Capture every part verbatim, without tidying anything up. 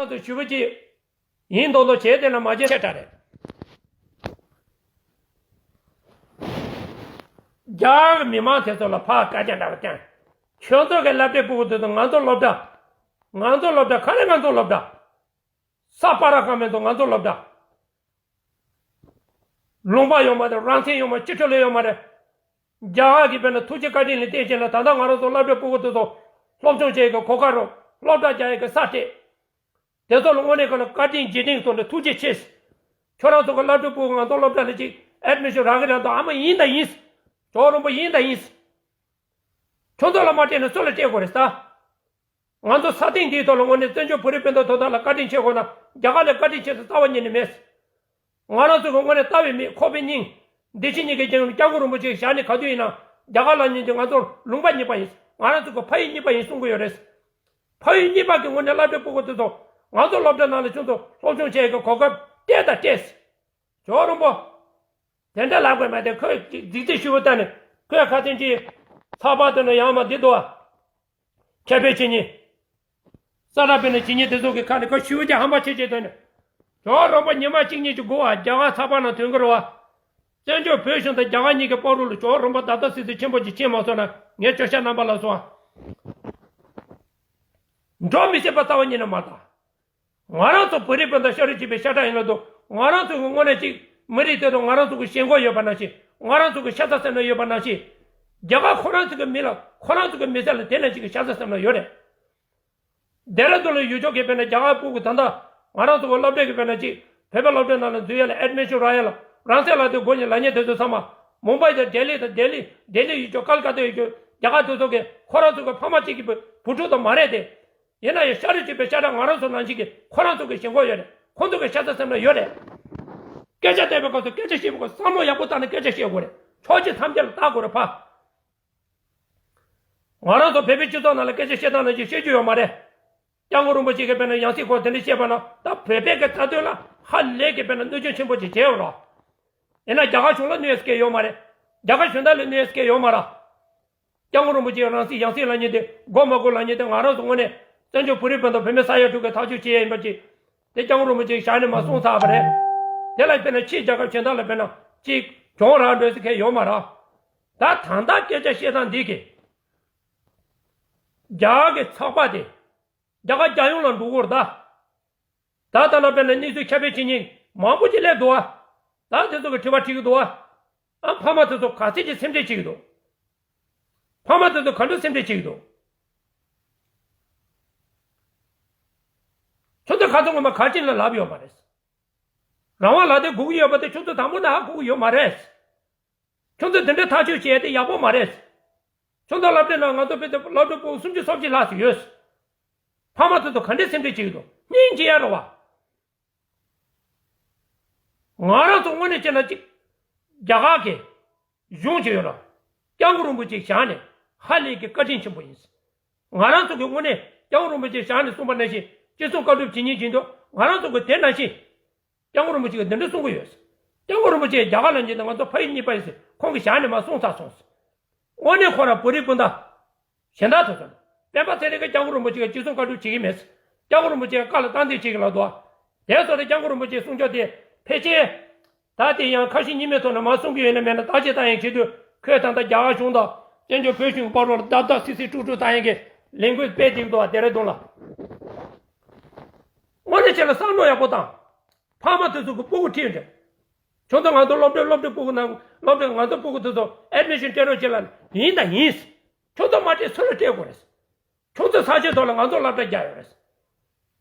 ཚོ་ཞུ་བ་ཅིག་ཡིན་མདོག་མདོག་བྱས་དེ་ན་མ་བྱེད་ཆེ་དྲག་རེད། རྒྱ་གར་མི་མང་དེ་ཚོ་ལ་ཕར་སྐད་ཆ་འདྲ་བ་བསྟན། ཁྱོད་ཚོ་གི་སློབ་གྲྭའི་ཕྲུ་གུ་དེ་ཚོ་ང་ཚོ་སློབ་གྲྭ། ང་ཚོ་སློབ་གྲྭ་ག་རེ་ང་ཚོ་སློབ་གྲྭ། ས་སྤར་ཁང་མེད་དོ་ང་ཚོ་སློབ་གྲྭ། ལུང་པ་ཡོད་མ་རེད། རང་བཙན་ཡོད་མ་རེད། སྤྱི་འཐུས་ལས་ཡོད་མ་རེད། རྒྱ་གར་གྱི་དཔེར་ན་ཐུགས་རྗེ་བཀའ་དྲིན་ལ་བརྟེན་བྱས་ན་ད་ལྟ་ང་རང་ཚོ་སློབ་གྲྭའི་ཕྲུ་གུ་དེ་ཚོ་སློབ་སྦྱོང་བྱེད་ཡག་གི་གོ་སྐབས་རོགས། སློབ་གྲྭ་རྒྱག་ཡག་གི་ས་སྤྲད། དེ་ཚོ་ལ་དངོས་གནས་ཁོ་ན་བཀའ་དྲིན་རྗེས་དྲན་ཐོག་ནས་ཐུགས་རྗེ་ཆེ། ཁྱོད་རང་ཚོ་གི་སློབ་གྲྭའི་ཕྲུ་གུ་ང་ཚོ་སློབ་གྲྭ་ལ་ཅིག་ཨེཌ་མི་ཤན་རག་གི་རེད་དོ། ཨ་མ་ཡིན་དང་ཡིན། ཇོ་རོང་པོ་ཡིན་དང་ཡིན། ཁྱོད་ཚོ་ལ་མ་སྤྲད་ན་སུ་ལ་སྤྲད་དགོས་རེད་ད། ང་ཚོ་ས་སྟེང་འདིའི་ཐོག་ལ་དངོས་གནས་བཙན་བྱོལ་བོད་རིགས་སྤུན་ཟླ་ཐོབ་ཐང་ལ་བཀའ་དྲིན་ཆེ་དགོས་ན་རྒྱ་གར་ལས་བཀའ་དྲིན་ཆེ་ས་རྩ་བ་ཉིད་ནས་མེད། ང་རང་ཚོ་གི་དངོས་གནས་ལྟ་བའི་མིག་ཁོག་པའི་སྙིང་། འདི་ཕྱི་གཉིས་ཀའི་རྒྱང་སྐྱབས་མགོན་རིན་པོ་ཆེ་ཞལ་ནས་ག་དུས་ཡིན་ན་རྒྱ་གར་ལ་ཉིན་གྱི་ང་ཚོ་ལུང་པ་གཉིས་པ་ཡིན། ང་རང་ཚོ་གི་ཕ་ཡུལ་གཉིས་པ་ཡིན་གསུང་གི་ཡོད་རེད། ཕ་ཡུལ་གཉིས་པ་གི་དངོས་གནས་སློབ་གྲྭའི་ཕྲུ་གུ་དེ་ཚོ་ང་ཚོ་སློབ་གྲྭ་ནང་ལ་ཁྱོད་ཚོ་སློབ་སྦྱོང་བྱེད་ཡག་གི་གོ་སྐབས་སྤྲད་དང་སྤྲད། ཇོ་རོང་པོ། དེ་འདྲ་ལབ་དགོས་མ་དེ་ཁོས་རྫིག་རྫིག་ཞུ་བ་ལྟ་ནས་ཁོས་ཁ་སང་ཅིག་ཚགས་པར་དེ་ནས་ཡང་མ་འདི་འདུག་ཨ། ཁྱབ་སྤེལ་བྱེད་མཁན། ས་ར་པའི་ནང་བྱེད་མཁན་དེ་ཚོ་གི་ཁ་ནས་ཁོ་ཞུ་བ་ཅིག་ཧམ་པ་ཆེ་ཆེ་དོན་ནས། ཇོ་རོང་པོ་ཉི་མ་གཅིག་གཉིས་ཀྱི་འགོ་བ་རྒྱ་གར་ཚགས་པར་ནང་ཐོན་གི་རེད་བ། བཙན་བྱོལ་བོད་གཞུང་དང་རྒྱ་གར་གཉིས་ཀྱི་བར་དུ་ལ་ཇོ་རོང་པོ་བརྡ་དོག་སིལ་སིལ་ཆེན་པོ་ཅིག་ཕྱིན་མ་སོང་ན་ངས་སྐྱོ་ཤ་རྣམ་པ་ལ་སོང་ཨ། འགྲོ་མི་སྲིད་པ་རྩ་བ་ཉིད་ནས་མ་རེད། ང་རང་ཚོ་བོད་རིགས་སྤུན་ཟླ་ཤ་རུས་གཅིག་པའི་ཤ་ཁྲག་ཡིན་ལ་དུ་ང་རང་ཚོ་གི་དངོས་གནས་ཅིག་མི་རིགས་དེ་དང་ང་རང་ཚོ་གི་ཞེན་ཁོག་ཡོད་པ་ནང་བཞིན། ང་རང་ཚོ་གི་ཤ་ཚ་སེམས་ན་ཡོད་པ་ནང་བཞིན། རྒྱ་གར་ཁོ་རང་ཚོ་གི་མི་ལ་ཁོ་རང་ཚོ་གི་མི་ཚེ་ལ་དེ་ནང་བཞིན་གི་ཤ་ཚ་སེམས་ན་ཡོད་རེད། ལྡེ་ར་ལྡུན་ལ་ཡུལ་ཕྱོགས་ཀྱི་དཔེར་ན་རྒྱ་གར་ཕྲུ་གུ་ད་ལྟ་ང་རང་ཚོ་གི་སློབ་གྲྭ་གི་དཔེར་ན་ཅིག་བོད་པའི་སློབ་གྲྭ་ནང་ལ་འཛུལ་ཡ་ལ་ཨེཌ་མི་ཤན་རག་ཡ་ལ་རང་སྲེག་ལ་དེ་དགོས་ཉེ་ལ་ཉེ་དེ་ཚོ་ཚང་མ་མུམ་བྷའི་དང་ལྡི་ལི་དང་ལྡི་ལི་ལྡི་ལི་ཡུལ་ཕྱོགས་ཀལ་ཀ་ཏ་ཡུལ་ཕྱོགས་རྒྱ་གར་དེ་ཚོ་གི་ཁོ་རང་ཚོ་གི་ཕ་མ་གཅིག་གི་བུ་ཕྲུག་དང་མ་རེད་དེ། ཡིན་ན་ཡང་ཤ་རུས་གཅིག་པའི་ཤ་ཁྲག་ང་རང་ཚོ་ནང་བཞིན་གྱི་ཁོ་རང་ཚོ་གི་ཞེན་ཁོག་ཡོད་རེད། ཁོང་ཚོ་གི་ཤ་ཚ་སེམས་ན་ཡོད་རེད། སྐད་ཆ་བཤད་པའི་སྐབས་སུ་སྐད་ཆ་བཤད་པའི་སྐབས་སུ་བསམ་བློ་ཡག་པོ་བཏང་ནས་སྐད་ཆ་བཤད་དགོས་རེད། ཕྱོགས་གཅིག་ཐམས་ཅད་ལ་བལྟ་དགོས་རེད་ཕ། ང་རང་ཚོ་བོད་པའི་སྤྱི་ཚོགས་ནང་ལ་སྐད་ཆ་བཤད་སྟངས་ནང་བཞིན་བཤད་རྒྱུ་ཡོད་མ་རེད། སྐྱབས་མགོན་རིན་པོ་ཆེ་གིས་དཔེར་ན་ཡང་སྲིད་སྐོར་དེ་འདྲ་བཤད་པ་ན་ད་བོད་པའི་གི་རྩ་དོན་ལ་ཧ་ལས་ཀྱི་དཔེར་ན་གནོད་སྐྱོན་ཆེན་པོ་ཅིག་བྱས་ཡོད་རེད། ཡིན་ན་རྒྱ་གར་གཞུང་ལ་གནོད་ཡས་སྐལ་ཡོད་མ་རེད། རྒྱ་གར་གཞུང་དག་ལ་གནོད་ཡས་སྐལ་ཡོད་མ་རེད། སྐྱབས་མགོན་རིན་པོ་ཆེ་རང་སྲིད་ཡང་སྲིད་ལབ་མཁན་དེ་དགོས་མ་དགོས་ལབ་མཁན་དེ་ང་རང་ཚོ་དངོས་གནས་བཙན་བྱོལ་བོད་རིགས་སྤུན་ཟླ་བོད་མི་ས་ཡ་དྲུག་གི་ཐག་གཅོད་བྱེད་ཡས་ཡིན་པ་ཅིག་དེ་སྐྱབས་མགོན་རིན་པོ་ཆེ་ཞལ་ནས་མར་གསུངས་ཚར་བ་རེད། དེ་ལ་དཔེར་ན་ཕྱིའི་རྒྱལ་ཁབ་གཞན་དག་ལ་དཔེར་ན་ཅིག་གྱོང་རག་འགྲོ་ས་གང་ཡོད་མ་རེད། ད་ད་ལྟ་སྐད་ཆ་བཤད་སྟངས་འདི་གིས་རྒྱ་གར་གྱི་ཚགས་པར་དེ་རྒྱ་གར་རྒྱལ་ཡོངས་ལ་འགྲོ་གི་རེད་ད། ད་ལྟ་ན་དཔེར་ན་གནས་ཚུལ་ཁྱབ་སྤེལ་བྱེད་མཁན་མང་པོ་ཅིག་སླེབས་འདུག་ཨ། ད་དེ་ཚོ་གི་དྲི་བ་དྲི་གི་འདུག་ཨ། ཨ་ཕ་མ་དེ་ཚོ་ག་ཚད་ཀྱི་སེམས་ཁྲལ་བྱེད་ཀྱི་འདུག་ཕ་མ་དེ་ཚོ་ག་འདྲ་སེམས་ཁྲལ་བྱེད་ཀྱི་འདུག་ཁྱོད་ཚོ་ཁ་ཚོ་ངོ་མ་ག་ཅིག་ལ་ལབ་ཡོད་མ་རེད། རང་དབང་ལག་དེབ་སྒུག་གི་ཡོད་པ་དེ་ཁྱོད་ཚོ་དང་པོ་ནས་ཧ་གོ་གི་ཡོད་མ་རེད། ཁྱོད་ཚོ་འདི་འདྲའི་ཐག་གཅོད་བྱས་ཏེ་ཡག་པོ་མ་རེད། ཁྱོད་ཚོ་སློབ་གྲྭའི་ནང་ང་ཚོ་དཔེ་དེབ་སློབ་གྲྭ་ཕྲུ་གུ་སུམ་ཅུ་སོ་གཅིག་ལྷག་ཙམ་ཡོད། ཕ་མ་ཚོ་ཚོ་ག་འདྲའི་སེམས་ཁྲལ་བྱེད་ཀྱི་འདུག་སྙིང་རྗེ་ཡ་རེད་བ། ང་རང་ཚོ་དངོས་གནས་བྱས་ན་ཅིག་རྒྱ་གར་གྱི་གཞུང་ཅིག་ཡོད་ལ། སྐྱབས་མགོན་རིན་པོ་ཆེ་ཞལ་ནས་ཧ་ལས་ཀྱི་བཀའ་དྲིན་ཆེན་པོ་ཡིན། ང་རང་ཚོ་གི་དངོས་གནས་སྐྱབས་མགོན་རིན་པོ་ཆེ་ཞལ་ནས་གསུངས་པ་ནང་བཞིན་ཅི་གསུང་བཀའ་སྒྲུབ་བྱེད་མཁན་ཅིག་འདུག་ང་རང་ཚོ་གི་དེ་ནང་བཞིན། སྐྱབས་མགོན་རིན་པོ་ཆེ་གིས་འདི་འདྲ་གསུང་གི་ཡོད། སྐྱབས་མགོན་རིན་པོ་ཆེ་རྒྱ་གར་ལ་ཡིན་ན་ང་ཚོ་ཕ་ཡུལ་གཉིས་པ་ཡིན་ཟེར་ཁོང་གི་ཞལ་ནས་མར་གསུངས་ཚར་སོང་ཟེར། དངོས་གནས་ཁོ་རང་བོད་རིགས་སྤུན་ཟླ་གཞན་དག་ཐོས་སོང་། སྤེན་པ་ཚེ་རིང་གིས་སྐྱབས་མགོན་རིན་པོ་ཆེ་གིས་ཅི་གསུང་བཀའ་སྒྲུབ་བྱེད་ཀྱི་མེད་ཟེར། སྐྱབས་མགོན་རིན་པོ་ཆེ་གིས་བཀའ་ལ་རྟགས་འདེགས་བྱེད་ཀྱི་ལབ་འདུག་དེ་སོགས་དེ་སྐྱབས་མགོན་རིན་པོ་ཆེའི་གསུང་ཆོས་དེ་ཕལ་ཆེར། ད་དེ་ཡང་ཁ་ཞེ་གཉིས་མེད་ཐོག་ནས་མར་གསུང་གི་ཡོད་ན་མེད་ན་བརྟག་དཔྱད་བཏང་ཡག་ཆེད་དུ་ཁོས་ད་ལྟ་རྒྱ་གར་གཞུང་དང་བཙན་བྱོལ་བོད་གཞུང་བར་ལ་བརྡབ་བརྡབ་སིག་སིག་དཀྲུག་དཀྲུག་བཏང་ཡག་གི་ལས་འགུལ་སྤེལ་བསྡད་འདུག་ལྡེ་ར་ལྡུན་ལ། དངོས་གནས་བྱས་ན་བསམ་བློ་ཡག་པོ་བཏང་། ཕ་མ་དེ་ཚོ་གི་སྤུ་གུ་ཁྲིད་འདྲ། ཁྱོད་ཚོ་ང་ཚོ་སློབ་གྲྭའི་སློབ་གྲྭའི་སྤུ་གུ་ནང་སློབ་གྲྭའི་ང་ཚོ་སྤུ་གུ་དེ་ཚོ་ཨེཌ་མི་ཤན་སྤྲད་རོགས་བྱེད་ལ་ཡིན་དང་ཡིན། ཁྱོད་ཚོ་མ་སྤྲད་སུ་ལ་སྤྲད་དགོས་རེད། ཁྱོད་ཚོ་ས་ཆའི་ཐོག་ལ་ང་ཚོ་སློབ་གྲྭ་རྒྱག་ཡོད་རེད།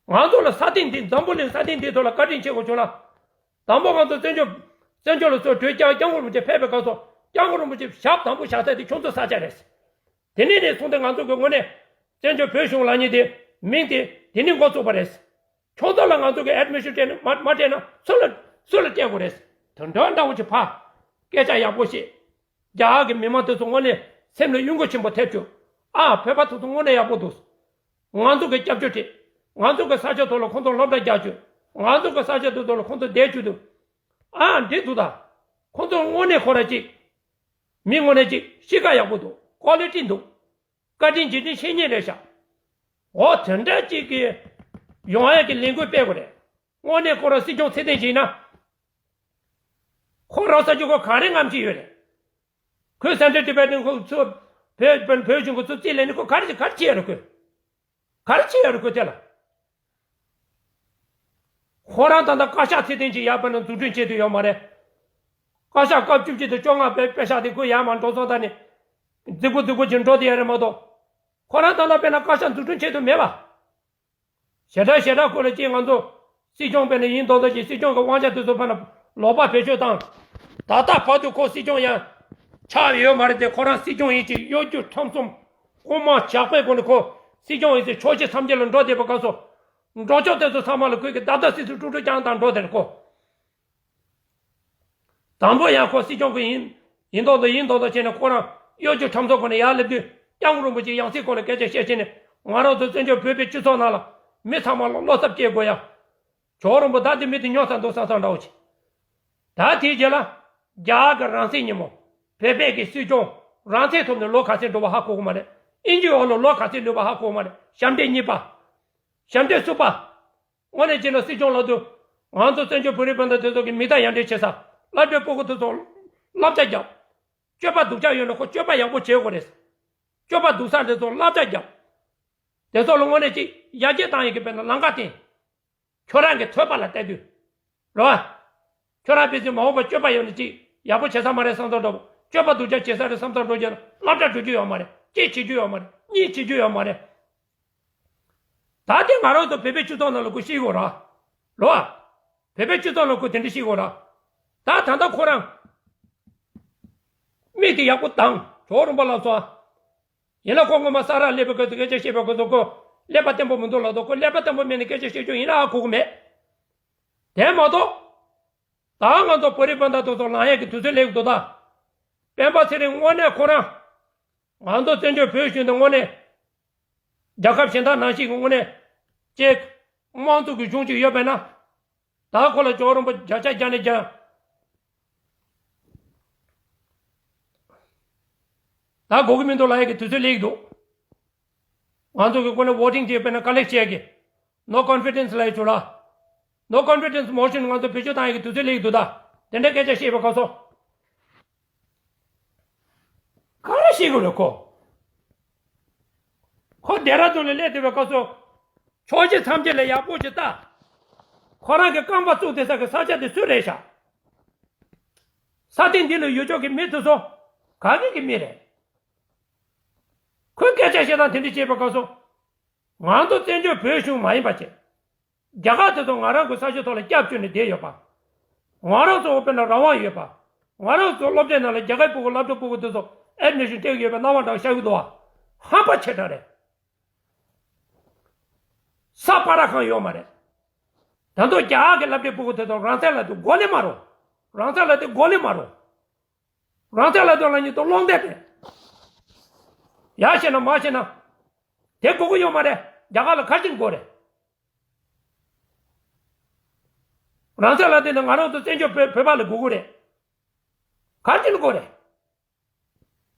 ང་ཚོ་ལ་ས་སྟེང་འདི་འཛམ་བུ་གླིང་ས་སྟེང་འདིའི་ཐོག་ལ་བཀའ་དྲིན་ཆེ་དགོས་བྱུང་ན། དང་པོ་ང་ཚོ་བཙན་བྱོལ་བཙན་བྱོལ་ལ་ཚུར་བྲོས་རྒྱ་སྐྱབས་མགོན་རིན་པོ་ཆེ་ཕེབས་པའི་སྐབས་སུ་སྐྱབས་མགོན་རིན་པོ་ཆེ་ཞབས་དང་པོ་བཞག་ས་དེ་ཁྱོད་ཚོ་ས་ཆ་རེད། དེ་ནས་ནས་བཟུང་སྟེ་ང་ཚོ་གི་དངོས་གནས་བཙན་བྱོལ་བོད་གཞུང་ལབ་མཁན་དེ་མིང་དེ་དེ་ནས་འགོ་བཙུགས་པ་རེད། ཁྱོད་ཚོ་ལ་ང་ཚོ་གི་ཨེཌ་མི་ཤན་སྤྲད་ན་མ་མ་སྤྲད་ན་སུ་ལ་སུ་ལ་སྤྲད་དགོས་རེད། དོན་དག་འདྲ་བོ་ཅིག་ཕ། སྐད་ཆ་ཡག་པོ་བཤད། རྒྱ་གར་གྱི་མི་མང་དེ་ཚོ་དངོས་གནས་སེམས་ལ་གཡོ་འགུལ་ཆེན་པོ་ཐེབས་བྱུང་། ཨ་བོད་པ་དེ་ཚོ་དངོས་གནས་ཡག་པོ་འདུག་ང་ཚོ་གི་སྐྱབས་བཅོལ་ཁྲིད། ང་ཚོ་གི་ས་ཆ་དེ་ལ་ཁོང་ཚོ་སློབ་གྲྭ་རྒྱག་བཅུག་ང་ཚོ་གི་ས་ཆ་དེ་ཚོ་ལ་ཁོང་ཚོ་བསྡད་བཅུག་འདུག་ཨ་འདི་འདུག་ད། ཁོང་ཚོ་དངོས་གནས་ཁོ་ར་ཅིག་མི་དངོས་གནས་ཅིག་གཤིས་ཀ་ཡག་པོ་འདུག་ཀོ་ལི་ཊི་འདུག་བཀའ་དྲིན་རྗེས་དྲན་བཤད་མཁན་རེད་ཤག་འོ་དེ་འདྲ་ཅིག་གི་ ཡོང་ཡག་གི་ལས་འགུལ་སྤེལ་དགོས་རེད། དངོས་གནས་ཁོ་རང་སྲིད་སྐྱོང་ཚད་ལྡན་ཞིག་ཡིན་ན། ཁོ་རང་ས་ཆ་ཁོ་ག་རེ་རྔམ་གྱི་ཡོད་རེད། ཁོས་Central Tibetan་ཁོ་ཚོ་བོད་བོད་བོད་གཞུང་གི་ཚོ་རྩིས་ལེན་ནས་ཁོ་ག་རེ་ག་རེ་བྱེད་ཡ་རེད་ཁོས། ག་རེ་བྱེད་ཡ་རེད་ཁོས་དེ་ལ། ཁོ་རང་ད་ལྟ་བཀའ་ཤག་ཚད་ལྡན་ཅིག་ཡར་བར་ན་འཛུགས་སྐྲུན་བྱེད་ཐུབ་ཡོད་མ་རེད། བཀའ་ཤག་སྐབས་བཅུ་གཅིག་དང་བཅོ་ལྔ་པའི་པད་ཤག་དེ་ཁོས་ཡར་མར་འགྲོ་སོང་ད་ནི། རྫིག་པོ་རྫིག་པོ་ཅིག་འགྲོ་བསྡད་ཡ་རེད་མ་གཏོགས། ཁོ་རང་ད་ལྟ་དཔེར་ན་བཀའ་ཤག་འཛུགས་སྐྲུན་བྱེད་ཐུབ་མེད་པ། ཞེ་དྲག་ཞེ་དྲག་ཁོ་ལ་ཅིག་ང་ཚོ་སྲིད་སྐྱོང་དཔེར་ན་ཡིན་མདོག་མདོག་ཅིག་སྲིད་སྐྱོང་གི་དབང་ཆ་དེ་ཚོ་ཕར་ན་ལོག་པ་བེད་སྤྱོད་བཏང་། ད་ལྟ་བར་དུ་ཁོ་སྲིད་སྐྱོང་ཡང་ཆགས་ཡོད་མ་རེད་དེ། ཁོ་རང་སྲིད་སྐྱོང་ཡིན་ཅིག་གཡོ་སྒྱུ་ཁྲམ་གསུམ་དབུ་མ་ཇག་པའི་སྒོ་ནས་ཁོ་སྲིད་སྐྱོང་ཡིན་ཟེར་ཕྱོགས་བཞི་མཚམས་བརྒྱད་ལ་འགྲོ་བསྡད་པའི་སྐབས་སུ། འགྲོ་ཕྱོགས་དེ་ཚོ་ཚང་མ་ལ་ཁོས་ཀྱི་བརྡབ་བརྡབ་སིག་སིག་དཀྲུག་དཀྲུག་རྐྱང་བཏང་འགྲོ་དེར་ཁོ། དང་པོ་ཡང་ཁོ་སྲིད་སྐྱོང་གི་ཡིན། ཡིན་མདོག་མདོག་ཡིན་མདོག་མདོག་བྱས་ནས་ཁོ་རང་གཡོ་སྒྱུ་ཁྲམ་ཚོགས་སྒོ་ནས་ཡར་སླེབས་དུས་སྐྱབས་མགོན་རིན་པོ་ཆེ་ཡང་སྲིད་སྐོར་ལ་སྐད་ཆ་བཤད་བྱས་ནས་ང་རང་ཚོ་བཙན་བྱོལ་བོད་པའི་སྤྱི་ཚོགས་ནང་ལ་མི་ཚང་མ་ལ་བློ་འཚབ་སྐྱེ་དགོས་ཡ། ཇོ་བོ་རིན་པོ་ད་དེ་མི་དེ་ཉོ་ས་འདུག་བསམ་བསམ་འདྲ་བོ་ཅིག་ད་དེའི་རྗེས་ལ་རྒྱ་གར་གྱི་རང་བཙན་ཉིན་མོ། བོད་པའི་གི་སྲིད་སྐྱོང་རང་བཙན་ཐོབ་ནས་ལོ་ག་ཚོད་འགྲོ་བ་ཧ་གོ་གི་མ་རེད། དབྱིན་ཇིའི་འོག་ལ་ལོ་ག་ཚོད་ལུས་པ་ཧ་གོ་གི་མ་རེད། ཞབས་འདྲེན་གཉིས་པ། ཞབས་འདྲེན་གསུམ་པ། དངོས་གནས་བྱས་ན་སྲིད་སྐྱོང་ལབ་དུས། ང་ཚོ་བཙན་བྱོལ་བོད་རིགས་སྤུན་ཟླ་དེ་ཚོ་གི་མིག་དར་ཡར་འདྲེན་བྱེད་ས། སློབ་གྲྭའི་སྤུ་གུ་དེ་ཚོ་བསླབ་བྱ་རྒྱབ། སྤྱོད་པ་སྡུག་ཅག་ཡོད་ན་ཁོ་སྤྱོད་པ་ཡག་པོ་བྱེད་དགོས་རེད། སྤྱོད་པ་སྡུག་ས་དེ་ཚོ་བསླབ་བྱ་རྒྱབ། དེ་ཚོ་ལ་དངོས་གནས་ཅིག་ཡར་རྒྱས་བཏང་ཡག་གི་དཔེར་ན་ལམ་ཁ་བསྟན། ཁྱོད་རང་གི་ཐོས་པ་ལ་བལྟས་དུས། རེད་བ། ཁྱོད་རང་ཕལ་ཆེར་མ་འོངས་པ་སྤྱོད་པ་ཡག་ནི་ཅིག་ཡག་པོ་བྱེད་ས་མ་རེད་བསམ་ཚོར་འདྲ་པོ། སྤྱོད་པ་སྡུག་ཅག་བྱེད་ས་རེད་བསམ་ཚོར་འགྲོ་རྒྱུ་ན་སློབ་གྲྭ་འགྲོ་རྒྱུ་ཡོད་མ་རེད། གཅིག་བྱེད་རྒྱུ་ཡོད་མ་རེད། གཉིས་བྱེད་རྒྱུ་ཡོད་མ་རེད། ད་དེ་ང་རང་ཚོ་བོད་པའི་སྤྱི་ཚོགས་ནང་ལ་ཁོ་ཤེས་དགོས་ར། རེད་བ། བོད་པའི་སྤྱི་ཚོགས་ནང་ཁོ་དེ་འདྲ་ཤེས་དགོས་ར། ད་ད་ལྟ་ཁོ་རང་མིག་དེ་ཡག་པོ་བཏང་། ཇོ་བོ་རིན་པོ་ལགས་སོ། ཡིན་ན་ཁོ་སྔོན་མ་ས་ར་ཀླད་པའི་སྐད་དུ་སྐད་ཆ་བཤད་པའི་སྐབས་སུ་ཁོ་ཀླད་པ་བརྟན་པོ་མི་འདུག་ལབ་དུས། ཁོ་ཀླད་པ་བརྟན་པོ་མེད་ནས་སྐད་ཆ་བཤད་རྒྱུ་ཡིན་ན་ཧ་གོ་གི་མེད། དེ་མ་གཏོགས། ད་ང་ཚོ་བོད་རིགས་སྤུན་ཟླ་དེ་ཚོ་ལངས་ཡག་གི་དུས་ཚོད་སླེབས་འདུག་ད། སྤེན་པ་ཚེ་རིང་དངོས་གནས་ཁོ་རང་། ང་ཚོ་བཙན་བྱོལ་བོད་གཞུང་དེ་དངོས་གནས། རྒྱལ་ཁབ་གཞན་དག་ནང་བཞིན་གྱི་དངོས་གནས། ཅིག་དམངས་གཙོ་གི་གཞུང་ཅིག་ཡོད་པས་ན། ད་ཁོ་ལ་ཇོ་བོ་རིན་པོ་བརྒྱ་ཆ་བརྒྱ་ནས་བརྒྱ། ད་དགོས་ཀྱི་མི་འདུག་ལབ་ཡག་གི་དུས་ཚོད་སླེབས་འདུག་ང་ཚོ་གི་དངོས་གནས་voting་དེ་དཔེར་ན་collect་བྱེད་ཡག་གི། No confidence་ལབ་ཡག་ཆོག་ལ། No confidence motion་ང་ཚོ་བེད་སྤྱོད་བཏང་ཡག་གི་དུས་ཚོད་སླེབས་འདུག་ད། དེ་འདྲ་སྐད་ཆ་བཤད་པའི་སྐབས་སུ། ག་རེ་བཤད་དགོས་རེད་ཁོ། ཁོ་ལྡེ་ར་ལྡུན་ལ་སླེབས་བསྡད་པའི་སྐབས་སུ། ཕྱོགས་བཞི་མཚམས་བརྒྱད་ལ་ཡག་པོ་ཞིག་ལྟ། ཁོ་རང་གི་རྐང་པ་བཙུགས་བསྡད་ས་གི་ས་ཆ་དེ་སུ་རེད་ཤག་ས་སྟེང་འདི་ལ་ཡོད་ཆོག་གི་མི་དེ་ཚོ་ག་གི་གི་མི་རེད། ཁོས་སྐད་ཆ་བཤད་སྟངས་དེ་འདྲ་བྱས་པའི་སྐབས་སུ། ང་ཚོ་བཙན་བྱོལ་བོད་གཞུང་མ་ཡིན་པ་བྱས། རྒྱ་གར་དེ་ཚོ་ང་རང་གི་ས་ཆ་ཐོག་ལ་སྐྱབས་བཅོལ་ནས་བསྡད་ཡོད་པ། ང་རང་ཚོ་དཔེར་ན་རང་དབང་ཡོད་པ། ང་རང་ཚོ་སློབ་གྲྭའི་ནང་ལ་རྒྱ་གར་སྤུ་གུ་སློབ་གྲྭ་སྤུ་གུ་དེ་ཚོ་admission་སྤྲད་ཀྱི་ཡོད་པའི་སྣང་བ་འདྲ་ཤར་གྱི་འདུག་བ། ཧམ་པ་ཆེ་དྲགས་རེད། ས་པ་ར་ཁང་ཡོད་མ་རེད། ད་དུང་རྒྱ་གར་གྱི་སློབ་གྲྭའི་སྤུ་གུ་དེ་ཚོ་རང་བཙན་ལབ་དུས་མགོ་ལས་མ་རུང་། རང་བཙན་ལབ་དུས་མགོ་ལས་མ་རུང་། རང་བཙན་ལབ་དུས་ལ་ཉིད་དུ་སློང་བསྡད་དེ། ཡར་བཤད་ན་མར་བཤད་ན། དེ་དགོས་ཀྱི་ཡོད་མ་རེད། རྒྱ་གར་ལ་ག་རེ་བྱེད་དགོས་རེད། རང་བཙན་ལབ་དེ་ནི་ང་རང་ཚོ་བཙན་བྱོལ་བོད་བོད་པ་ལ་དགོས་ཀྱི་རེད། ག་རེ་བྱེད་དགོས་རེད།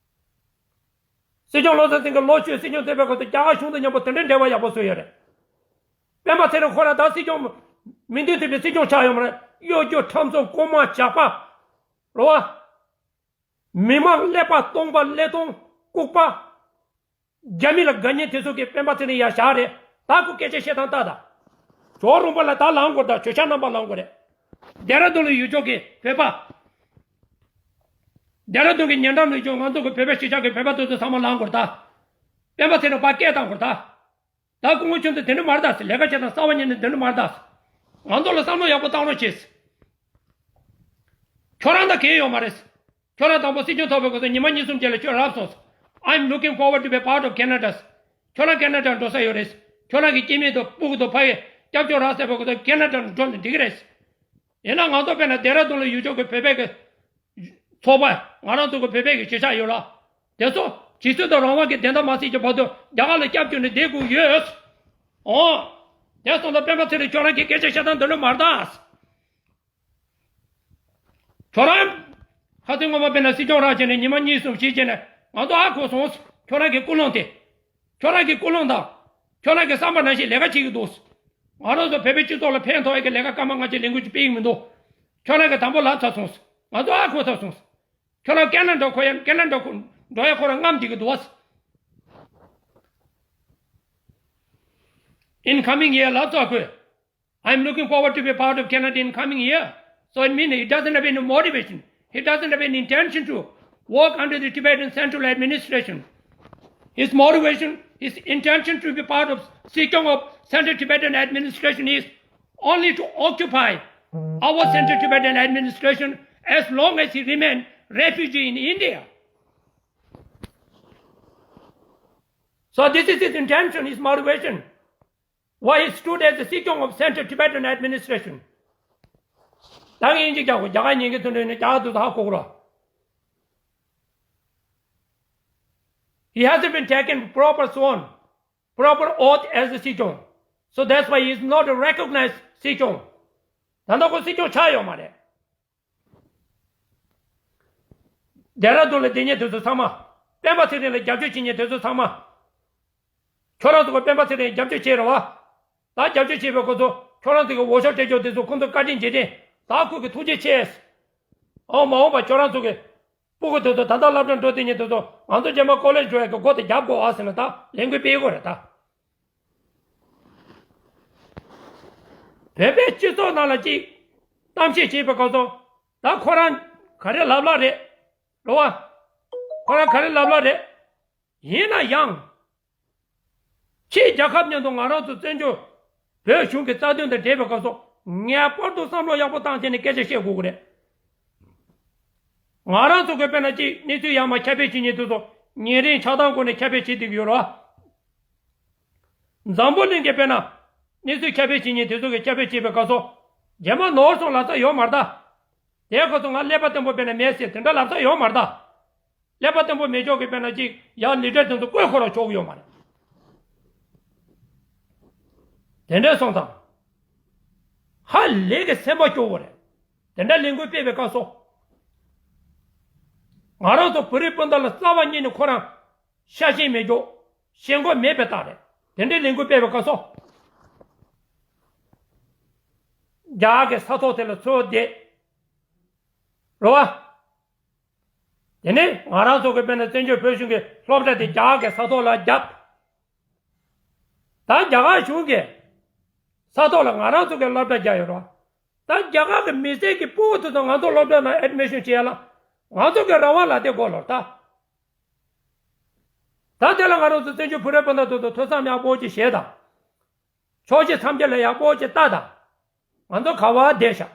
སྲིད་སྐྱོང་བློ་བཟང་སེང་གེ་ལོ་བཅུ་སྲིད་སྐྱོང་བསྡད་པའི་སྐབས་སུ་རྒྱ་གར་གཞུང་དང་མཉམ་པོ་དེ་འདྲའི་འབྲེལ་བ་ཡག་པོ་བཟོས་ཡོད་རེད། སྤེན་པ་ཚེ་རིང་ཁོ་རང་ད་སྲིད་སྐྱོང་མིང་དོན་མཐུན་པའི་སྲིད་སྐྱོང་ཆགས་ཡོད་མ་རེད། གཡོ་སྒྱུ་ཁྲམ་གསུམ་རྐུན་མ་ཇག་པ། རེད་བ། མི་མང་ཀླད་པ་སྟོང་པ་ཀླད་སྟོང་ལྐུགས་པ། རྒྱ་མི་ལ་དགའ་ཉེ་དེ་ཚོ་གིས་སྤེན་པ་ཚེ་རིང་ཡར་བཞག་རེད། ད་ཁོ་སྐད་ཆ་བཤད་སྟངས་ལྟ་ད། ཇོ་བོ་རིན་པོ་ལ་ད་ལངས་དགོས་ད། ཇོ་ཤཱཀ་རྣམ་པ་ལངས་དགོས་རེད། ལྡེ་ར་ལྡུན་ལ་ཡོད་ཆོག་གི་བོད་པ། ལྡེ་ར་ལྡུན་གྱི་ཉེ་འགྲམ་ལ་ཡོད་ཆོག་ང་ཚོ་གི་བོད་པའི་གཞིས་ཆགས་ཀྱི་བོད་པ་དེ་ཚོ་ཚང་མ་ལངས་དགོས་ད། སྤེན་པ་ཚེ་རིང་ཕར་སྐད་བཏང་དགོས་ད། ད་སྐུ་ངོ་ཁྱོད་ཚོ་དེ་འདྲ་མ་རེད་ད། ལས་ཀ་བྱེད་སྟངས་གསར་པ་ཉིད་ནས་དེ་འདྲ་མ་རེད་ད། ང་ཚོ་ལ་བསམ་བློ་ཡག་པོ་བཏང་རོགས་བྱེད། ཁྱོད་རང་ད་གལ་ཡོད་མ་རེད། ཁྱོད་རང་དང་པོ་སྲིད་སྐྱོང་ཐོབ་པའི་སྐབས་སུ་ཉི་མ་གཉིས་གསུམ་རྗེས་ལ་ཁྱོད་རབ་སོང་། I'm looking forward to be part of Canada. ཁྱོད་རང་ཁེ་ན་ཌ་འགྲོ་ས་ཡོད་རེད། ཁྱོད་རང་གི་སྐྱེ་དམན་དང་སྤུ་གུ་དང་ཕ་ཡུལ་སྐྱབས་བཅོལ་རག་ཟེར་བའི་སྐབས་སུ་ཁེ་ན་ཌ་འགྲོ་ནས་འགྲིག་གི་རེད། ཡིན་ན་ང་ཚོ་དཔེར་ན་ལྡེ་ར་ལྡུན་ལ་ཡོད་ཆོག་གི་བོད་པའི་གི་ཚོགས་པ། ང་རང་ཚོ་གི་བོད་པའི་གི་གཞིས་ཆགས་ཡོད་ལ། དེ་ཚོ་ཇི་སྲིད་དུ་རང་དབང་གི་བདེན་མཐའ་མ་གསལ་གྱི་བར་དུ་རྒྱ་གར་ལ་སྐྱབས་བཅོལ་ནས་བསྡད་དགོས་ཡོད། ཨོ། དེ་སོང་ཙང་སྤེན་པ་ཚེ་རིང་ཁྱོད་རང་གི་སྐད་ཆ་བཤད་སྟངས་འདི་འདྲ་མ་རེད་ད། ཁྱོད་རང་། ཁ་སང་སྔོན་མ་དཔེར་ན་སྲིད་སྐྱོང་རག་བྱས་ནས་ཉི་མ་གཉིས་གསུམ་ཞིག་བྱས་ནས་ང་ཚོ་ཧ་གོ་སོང་། ཁྱོད་རང་གི་ཀུན་སློང་དེ། ཁྱོད་རང་གི་ཀུན་སློང་དང་། ཁྱོད་རང་གི་བསམ་པ་ནང་བཞིན་ལས་ཀ་བྱེད་ཀྱི་འདུག་ང་རང་ཚོ་བོད་པའི་སྤྱི་ཚོགས་ལ་ཕན་ཐོགས་ཡག་གི་ལས་ཀ་སྐར་མ་ལྔ་བཅུ་ལས་འགུལ་ཅིག་སྤེལ་གྱི་མི་འདུག་ཁྱོད་རང་གིས་དང་པོ་ལབ་ཚར་སོང་། ང་ཚོ་ཨ་གོ་ཚར་སོང་། ཁྱོད་རང་ཀེ་ན་ཌ་འགྲོ་ཁོ་ཡང་ཀེ་ན་ཌ་འགྲོ་ཡག་ཁོ་རང་རྔམ་འདི་གི་འདུག་བ། In coming year ལབ་ཚར་ཁོས། I'm looking forward to be part of Canada in coming year. So it means he doesn't have any motivation. He doesn't have any intention to work under the Tibetan Central Administration. His motivation, his intention to be part of Sikyong of Central Tibetan Administration is only to occupy our Central Tibetan Administration as long as he remain refugee in India. So this is his intention, his motivation. Why he stood as the Sikyong of Central Tibetan Administration. ད་ངས་ཡིན་གཅིག་རྒྱག་གོ། རྒྱ་གར་ཉན་གི་དུས་འདྲ་ཡིན་ན་རྒྱ་གར་དུ་ད་ཧ་གོ་གོ་ར། He hasn't been taken proper sworn, proper oath as a Sikyong. So that's why he is not a recognized Sikyong. ད་ལྟ་ཁོ་སྲིད་སྐྱོང་ཆགས་ཡོད་མ་རེད། ལྡེ་ར་ལྡུན་ལ་བསྡད་མཁན་དེ་ཚོ་ཚང་མ། སྤེན་པ་ཚེ་རིང་ལ་རྒྱབ་སྐྱོར་བྱེད་མཁན་དེ་ཚོ་ཚང་མ། ཁྱོད་རང་ཚོ་གི་སྤེན་པ་ཚེ་རིང་རྒྱབ་སྐྱོར་བྱས་རེད་བ། ད་རྒྱབ་སྐྱོར་བྱས་པའི་སྐོར་ཚོ་ཁྱོད་རང་ཚོ་གི་འོས་ཤོག་སྤྲད་ཆོག་དེ་ཚོ་ཁོང་ཚོ་བཀའ་དྲིན་རྗེས་དྲན། ད་ཁོས་གི་ཐུགས་རྗེ་ཆེ། ཨོ་མ་འོངས་པ་ཁྱོད་རང་ཚོ་གི་སྤུ་གུ་དེ་ཚོ་ད་ལྟ་སློབ་གྲྭ་འགྲོ་བསྡད་མཁན་དེ་ཚོ་ང་ཚོ་རྗེས་མ་ཀོ་ལེཇ་འགྲོ་ཡག་གི་སྒོ་དེ་རྒྱབ་དགོས་ཨ་ཟེར་ན་ད་ལས་འགུལ་སྤེལ་དགོས་རེད་ད། བོད་པའི་སྤྱི་ཚོགས་ནང་ལ་ཅིག་གཏམ་བཤད་བྱེད་པའི་སྐབས་སུ་ད་ཁོ་རང་ག་རེ་ལབ་ལབ་རེད། རེད་བ། ཁོ་རང་ག་རེ་ལབ་ལབ་རེད། ཡིན་ན་ཡང་། ཕྱིའི་རྒྱལ་ཁབ་མཉམ་དུ་ང་རང་ཚོ་བཙན་བྱོལ་བོད་གཞུང་གི་རྩ་དོན་དང་འབྲེལ་བའི་སྐབས་སུ་ངེས་པར་དུ་བསམ་བློ་ཡག་པོ་བཏང་བྱས་ནས་སྐད་ཆ་བཤད་དགོས་ཀྱི་རེད། ང་རང་ཚོ་གི་དཔེར་ན་ཅིག་གནས་ཚུལ་ཡར་མར་ཁྱབ་སྤེལ་བྱེད་མཁན་དེ་ཚོ་ཉིན་རེའི་ཆགས་སྡང་སྒོ་ནས་ཁྱབ་སྤེལ་བྱེད་བསྡད་ཀྱི་ཡོད་རེད་བ། འཛམ་བུ་གླིང་གི་དཔེར་ན་གནས་ཚུལ་ཁྱབ་སྤེལ་བྱེད་མཁན་དེ་ཚོ་གི་ཁྱབ་སྤེལ་བྱེད་པའི་སྐབས་སུ་རྗེས་མ་ནོར་སོང་ལབ་ས་ཡོད་མ་རེད་ད། དེའི་སྐབས་སུ་ང་ཀླད་པ་བརྟན་པོ་དཔེར་ན་མེད་ཟེར་དེ་འདྲ་ལབ་ས་ཡོད་མ་རེད་ད། ཀླད་པ་བརྟན་པོ་མེད་ཅོག་གི་དཔེར་ན་ཅིག་ཡང་ལི་ཌར་དེ་ཚོ་བསྐོས་ཁོ་རང་ཆོག་གི་ཡོད་མ་རེད། དེ་འདྲ་སོང་ཙང་། ཧ་ལས་ཀྱི་སེམས་པ་སྐྱོ་བོ་རེད། དེ་འདྲ་ལས་འགུལ་སྤེལ་བའི་སྐབས་སུ། ང་རང་ཚོ་བོད་རིགས་སྤུན་ཟླ་ལ་རྩ་བ་ཉིད་ནས་ཁོ་རང་ཤ་ཞེན་མེད་ཅོག་ཞེན་ཁོག་མེད་པའི་རྟགས་རེད། དེ་འདྲའི་ལས་འགུལ་སྤེལ་བའི་སྐབས་སུ། རྒྱ་གར་གྱི་ས་ཐོག་དེ་ལ་ཚུར་བསྡད། རེད་བ། དེ་ནས་ང་རང་ཚོ་གི་དཔེར་ན་བཙན་བྱོལ་བོད་གཞུང་གི་སློབ་གྲྭ་དེ་རྒྱ་གར་གྱི་ས་ཐོག་ལ་བརྒྱབ། ད་རྒྱ་གར་གཞུང་གི་ས་ཐོག་ལ་ང་རང་ཚོ་གི་སློབ་གྲྭ་བརྒྱབ་ཡོད་རེད་བ། ད་རྒྱ་གར་གྱི་མི་སེར་གྱི་སྤུ་གུ་དེ་ཚོ་ང་ཚོ་སློབ་གྲྭ་ནང་ཨེ་ཌི་མི་ཤན་བྱེད་ཡ་ལ་ང་ཚོ་གི་རང་དབང་ལ་དེ་དགོས་ལོ་ད། ད་དེ་ལ་ང་རང་ཚོ་བཙན་བྱོལ་བོད་རིགས་སྤུན་ཟླ་དེ་ཚོ་ཐུགས་བསམ་ཡག་པོ་ཅིག་བཞེས་དང་། ཕྱོགས་གཅིག་མཚམས་བཅད་ལ་ཡག་པོ་ཅིག་ལྟ་དང་། ང་ཚོ་ག་བ་བསྡད་ཤག་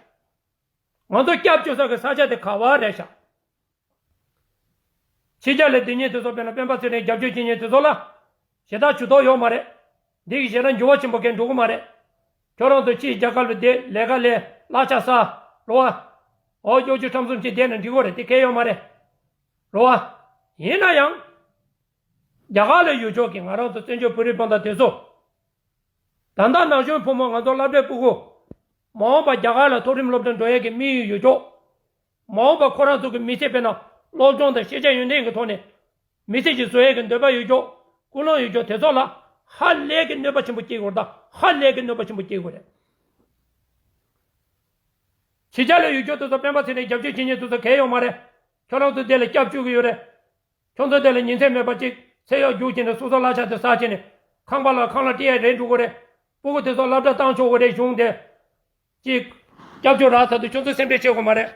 ང་ཚོ་སྐྱབས་བཅོལ་ས་གི་ས་ཆ་དེ་ག་བ་རེད་ཤག་ཕྱི་རྒྱལ་ལ་སྡོད་མཁན་དེ་ཚོ་དཔེར་ན་སྤེན་པ་ཚེ་རིང་རྒྱབ་སྐྱོར་བྱེད་མཁན་དེ་ཚོ་ལ་ཞེ་དྲག་ཇུས་གཏོགས་ཡོད་མ་རེད། འདི་གི་ཞེ་དྲག་འགྱུར་བ་ཆེན་པོ་གང་འགྲོ་གི་མ་རེད། ཁྱོད་རང་ཚོ་ཕྱིའི་རྒྱལ་ཁབ་ལ་བསྡད་ལས་ཀ་ལས་གླ་ཆ་ཟ། རེད་བ། འོ་གཡོ་སྒྱུ་ཁྲམ་གསུམ་ཅིག་བསྡད་ན་འགྲིག་གི་རེད། དེ་གལ་ཡོད་མ་རེད། རེད་བ། ཡིན་ན་ཡང་། རྒྱ་གར་ལ་ཡོད་ཆོག་གི་ང་རང་ཚོ་བཙན་བྱོལ་བོད་རིགས་སྤུན་ཟླ་དེ་ཚོ། ད་ལྟ་ན་གཞོན་ཕོ་མོ་ང་ཚོ་སློབ་གྲྭའི་སྤུ་གུ། མ་འོངས་པ་རྒྱ་གར་ལ་མཐོ་རིམ་སློབ་གྲྭ་འགྲོ་ཡས་ཀྱི་དམིགས་ཡུལ་ཡོད་ཆོག་མ་འོངས་པ་ཁོ་རང་ཚོ་གི་མི་ཚེ་དཔེར་ན་སློབ་སྦྱོང་དང་ཤེས་བྱ་ཡོན་ཏན་གྱི་ཐོག་ནས་མི་ཚེ་ཞིག་བཟོ་ཡས་ཀྱི་འདོད་པ་ཡོད་ཆོག་ཀུན་སློང་ཡོད་ཆོག་དེ་ཚོ་ལ་ཧ་ལས་ཀྱི་གནོད་པ་ཆེན་པོ་སྐྱེལ་དགོས་རེད་ད། ཧ་ལས་ཀྱི་གནོད་པ་ཆེན་པོ་སྐྱེལ་དགོས་རེད། ཕྱི་རྒྱལ་ལ་ཡོད་ཆོག་དེ་ཚོ་སྤེན་པ་ཚེ་རིང་རྒྱབ་སྐྱོར་བྱེད་མཁན་དེ་ཚོ་གལ་ཡོད་མ་རེད། ཁྱོད་རང་ཚོ་དེ་ལ་སྐྱབས་བཅོལ་གྱི་ཡོད་རེད། ཁྱོད་ཚོ་དེ་ལ་ཉིན་མཚན་མེད་པ་ཅིག་ཚེ་གཡོག་རྒྱུག་བྱས་ནས་སོ་སོ་གླ་ཆ་དེ་ཟ་བྱས་ནས་ཁང་པ་ལ་ཁང་གླ་སྤྲད་ཡ་རེད་འགྲོ་གི་རེད། སྤུ་གུ་དེ་ཚོ་སློབ་གྲྭ་བཏང་ཆོག་གི་རེད། གཞུང་དེ་ཅིག་སྐྱབས་བཅོལ་རག་ཚར་དུས་ཁྱོད་ཚོ་སེམས་ཁྲལ་བྱེད་དགོས་མ་རེད།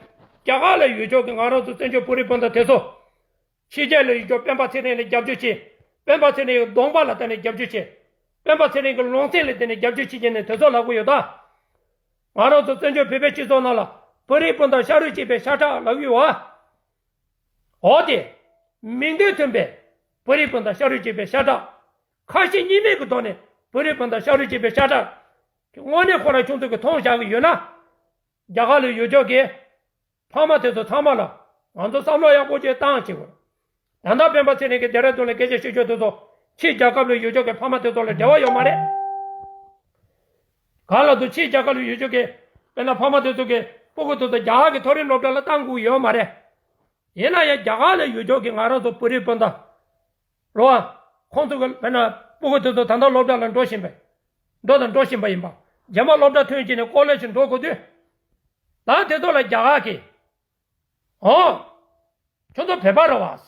རྒྱ་གར་ལ་ཡོད་ཆོག་གི་ང་རང་ཚོ་བཙན་བྱོལ་བོད་རིགས་སྤུན་ཟླ་དེ་ཚོ། ཕྱི་རྒྱལ་ལ་ཡོད་ཆོག་སྤེན་པ་ཚེ་རིང་ལ་རྒྱབ་སྐྱོར་བྱེད། སྤེན་པ་ཚེ་རིང་གི་གདོང་པ་ལ་བལྟས་ནས་རྒྱབ་སྐྱོར་བྱེད། སྤེན་པ་ཚེ་རིང་གི་ལུང་ཚན་ལ་བལྟས་ནས་རྒྱབ་སྐྱོར་བྱེད་ཀྱི་ནས་དེ་ཚོ་ལབ་གི་ཡོད་ད། ང་རང་ཚོ་བཙན་བྱོལ་བོད་པའི་སྤྱི་ཚོགས་ནང་ལ་བོད་རིགས་སྤུན་ཟླ་ཤ་རུས་གཅིག་པའི་ཤ་ཁྲག་ལབ་ཡོད་བ། འོ་དེ། མིང་དོན་མཐུན་པའི་བོད་རིགས་སྤུན་ཟླ་ཤ་རུས་གཅིག་པའི་ཤ་ཁྲག་ཁ་ཞེ་གཉིས་མེད་ཀྱི་ཐོག་ནས་བོད་རིགས་སྤུན་ཟླ་ཤ་རུས་གཅིག་པའི་ཤ་ཁྲག་དངོས་གནས་ཁོ་རང་ཁྱོད་ཚོ་གིས་མཐོང་བཞག་གི་ཡོད་ན། རྒྱ་གར་ལ་ཡོད་ཆོག་གི་ཕ་མ་དེ་ཚོ་ཚང་མ་ལ་ང་ཚོ་བསམ་བློ་ཡག་པོ་ཅིག་བཏང་བྱེད་དགོས། ད་ལྟ་སྤེན་པ་ཚེ་རིང་གིས་ལྡེ་ར་ལྡུན་ལ་སྐད་ཆ་བཤད་ཆོག་དེ་ཚོ་ཕྱིའི་རྒྱལ་ཁབ་ལ་ཡོད་ཆོག་གི་ཕ་མ་དེ་ཚོ་ལ་འབྲེལ་བ་ཡོད་མ་རེད། གང་ལ་དུ་ཕྱིའི་རྒྱལ་ཁབ་ལ་ཡོད་ཆོག་གི་དཔེར་ན་ཕ་མ་དེ་ཚོ་གི་སྤུ་གུ་དེ་ཚོ་རྒྱ་གར་གྱི་མཐོ་རིམ་སློབ་གྲྭ་ལ་བཏང་དགོས་ཡོད་མ་རེད། ཡིན་ན་ཡང་རྒྱ་གར་ལ་ཡོད་ཆོག་གི་ང་རང་ཚོ་བོད་རིགས་སྤུན་ཟླ། རེད་བ། ཁོང་ཚོ་གི་དཔེར་ན་སྤུ་གུ་དེ་ཚོ་ད་ལྟ་སློབ་གྲྭ་ལ་འགྲོ་བཞིན་པ། འགྲོ་དང་འགྲོ་བཞིན་པ་ཡིན་པ། རྗེས་མ་སློབ་གྲྭ་ཐོན་བྱས་ནས་ཀོ་ལེ་ཇི་འགྲོ་དགོས་དུས། ད་དེ་ཚོ་ལ་རྒྱ་གར་གྱིས། ཨོ། ཁྱོད་ཚོ་བོད་པ་རེད་བ།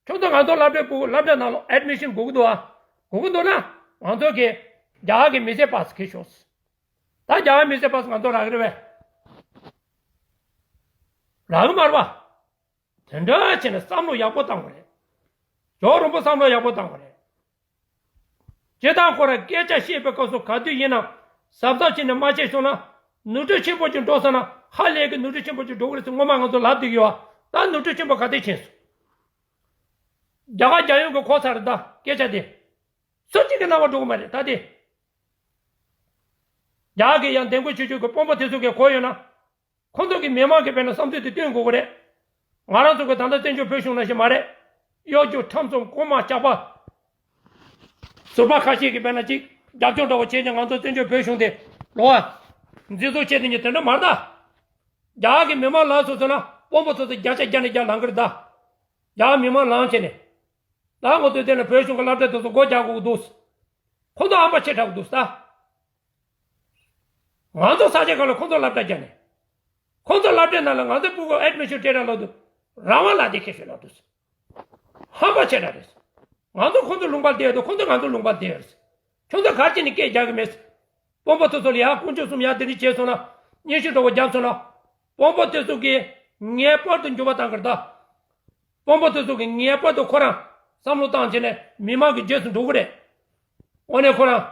ཁྱོད་ཚོ་ང་ཚོ་སློབ་གྲྭའི་སྤུ་གུ་སློབ་གྲྭ་ནང་ལ་ཨེཌ་མི་ཤན་དགོས་ཀྱི་འདུག་ཨ། དགོས་ཀྱི་འདུག་ན། ང་ཚོ་གིས་རྒྱ་གར་གྱི་མི་སེར་པ་སི་ཁྱེར་ཤོག། ད་རྒྱ་གར་མི་སེར་པ་སི་ང་ཚོ་རག་གི་རེད་པས། རག་གི་མ་རེད་པ། དེ་འདྲ་བྱས་ནས་བསམ་བློ་ཡག་པོ་བཏང་དགོས་རེད། ཇོ་རིན་པོ་བསམ་བློ་ཡག་པོ་བཏང་དགོས་རེད། སྤྱིར་བཏང་ཁོ་རང་སྐད་ཆ་བཤད་པའི་སྐབས་སུ་ག་དུས་ཡིན་ན། གཟབ་གཟབ་བྱས་ནས་མ་བཤད་སོང་ན། ནོར་འཁྲུལ་ཆེན་པོ་ཅིག་འགྲོ་སོང་ན་ཧ་ལས་ཀྱི་ནོར་འཁྲུལ་ཆེན་པོ་ཅིག་འགྲོ་གི་རེད་ཟེར་སྔོན་མ་ང་ཚོ་ལབ་བསྡད་ཀྱི་ཡོད། ད་ནོར་འཁྲུལ་ཆེན་པོ་ག་དུས་ཕྱིན་སོང་། རྒྱ་གར་རྒྱལ་ཡོངས་ཀྱིས་གོ་ཚར་རེད་ད་སྐད་ཆ་དེ། སུ་གཅིག་གི་རྣ་བར་འགྲོ་གི་མ་རེད་ད་དེ། རྒྱ་གར་གྱིས་ཡང་བདེ་འགོད་ཆོས་ཕྱོགས་ཀྱི་དཔོན་པོ་དེ་ཚོ་གིས་གོ་ཡོད་ན། ཁོང་ཚོ་གི་མི་མང་གི་དཔེར་ན་བསམ་ཚུལ་དེ་སྟོན་དགོས་ཀྱི་རེད། ང་རང་ཚོ་གི་ད་ལྟ་བཙན་བྱོལ་བོད་གཞུང་ནང་བཞིན་མ་རེད། གཡོ་སྒྱུ་ཁྲམ་གསུམ་རྐུན་མ་ཇག་པ། ཟུར་པ་ཁ་ཤས་ཀྱིས་དཔེར་ན་ཅིག་རྒྱབ་སྐྱོར་འདྲ་བོ་བྱས་ནས་ང་ཚོ་བཙན་བྱོལ་བོད་གཞུང་དེ་ལོག་ཨ། འཛིན་བཟུང་བྱས་དེ་ཉིད་དེ་འདྲ་མ་རེད་ད། རྒྱ་གར་གྱི་མི་མང་ལངས་སོང་ཟེར་ན་དཔོན་པོ་ཚོ་ཚོ་བརྒྱ་ཆ་བརྒྱ་ནས་བརྒྱ་ལངས་ཀྱི་རེད་ད། རྒྱ་གར་མི་མང་ལངས་བྱས་ནས། ད་ང་ཚོ་དེ་ནས་བོད་གཞུང་གི་སློབ་གྲྭ་དེ་ཚོ་སྒོ་རྒྱག་དགོས་ཀྱི་འདུག་ཁོ་ཚོ་ཧམ་པ་ཆེ་དྲགས་ཀྱི་འདུག་ད། ང་ཚོ་ས་ཆ་གང་ལ་ཁོ་ཚོ་སློབ་གྲྭ་རྒྱག་ནས། ཁོ་ཚོ་སློབ་གྲྭའི་ནང་ལ་ང་ཚོའི་སྤུ་གུ་ཨེཌ་མི་ཤན་སྤྲད་ར་ལབ་དུས། རང་དབང་ལ་དེ་ཁེ་ཤོད་ལབ་དུས། ཧམ་པ་ཆེ་དྲགས་རེད། ང་ཚོ་ཁོ་ཚོ་ལུང་པར་བསྡད་ཡོད་དུས་ཁོ་ཚོ་ང་ཚོ་ལུང་པར་བསྡད་ཡོད་རེད། ཁྱོད་ཚོ་ག་རེ་བྱས་ནས་སྐད་རྒྱག་གི་མེད། དཔོན་པོ་དེ་ཚོ་ལ་ཡ་དཀོན་མཆོག་གསུམ་ཡ་དེ་འདྲ་བྱས་སོང་ན། སྙན་ཞུ་འདྲ་བོ་བརྒྱབ་སོང་ན། དཔོན་པོ་དེ་ཚོ་གིས་ངེས་པར་དུ་འགྱུར་བ་གཏང་གི་རེད་ད། དཔོན་པོ་དེ་ཚོ་གིས་ངེས་པར་དུ་ཁོ་རང་བསམ་བློ་བཏང་བྱས་ནས་མི་མང་གི་རྗེས་སུ་འགྲོ་གི་རེད། དངོས་གནས་ཁོ་རང་